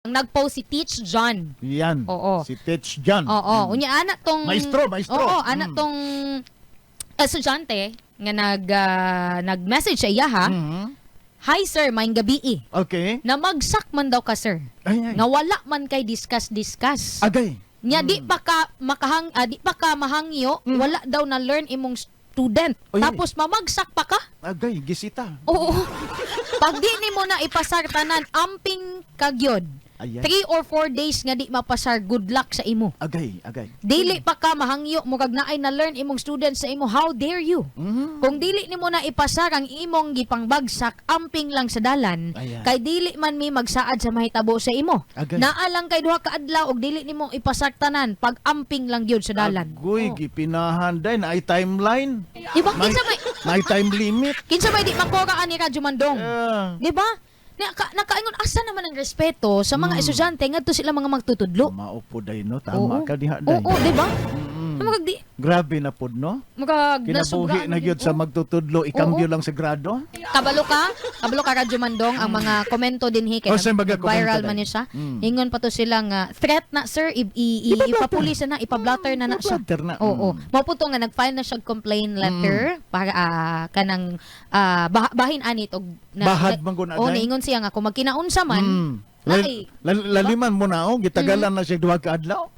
Ang nag-post si Teach John. Yan. Oo. Si Teach John. Oo, unya ana tong Maestro, maestro. Oo, ana tong estudyante nga nag-message sa iya ha. "Hi sir, maayong gabii. Namagsak man daw ka, sir. Ay, ay. Nga wala man kay discuss discuss. Agay. Nya di pa ka mahangyo, wala daw na learn imong student. Oy. Tapos mamagsak pa ka." Agay, gisita. Oo. "Pag di nimo na ipasar tanan, amping kagyod. Ayan. 3 or 4 days nga di mapasar, good luck sa imo. Agay, agay. Dili pa ka mahangyo, murag naay na learn imong student sa imo. How dare you? Kung dili nimo na ipasar ang imong gipangbagsak, amping lang sa dalan kay dili man mi magsaad sa mahitabo sa imo. Naa lang kay 2 ka adlaw og dili nimo ipasar tanan, pag amping lang gyud sa dalan." Agoy, gipinahan day naay timeline. Di ba kinsa may Naay time limit. Kinsa may di makora ani, Radyo Mandong? Yeah. Di ba? Nakaingon asa naman ang respeto sa mga estudyante ngadto sila mga magtutudlo. Mao po day no, tama ka diha day. Oo, di ba? Murag di Grabe na pod no. murag Kinabuhi nasubraan na gyud gyud, sa oh. magtutudlo, ikambyo lang sa grado. Kabalo ka? Kabalo ka, Radyo Mandong, ang mga komento din hi kay Oh, sa mga komento viral day. man ni siya. Ingon pa to sila nga threat na, sir, ipapulis na, ipablatter na na siya. Ipablatter na. Oo. Mao po to nga nag-file na siya og complaint letter para kanang bahin ani og na, Bahad man gud na, Oo, day. niingon siya nga kung magkinaunsa man, naay. Laliman mo na oh, gitagalan na siya 2 ka adlaw.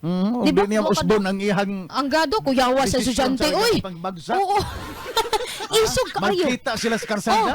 Og Di ba? di niya usbon ang ihang Ang gado kuyawa sa desisyon estudyante sa oy. iyang pangbagsak. Oo. Isog kaayo. Magkita sila sa karsada.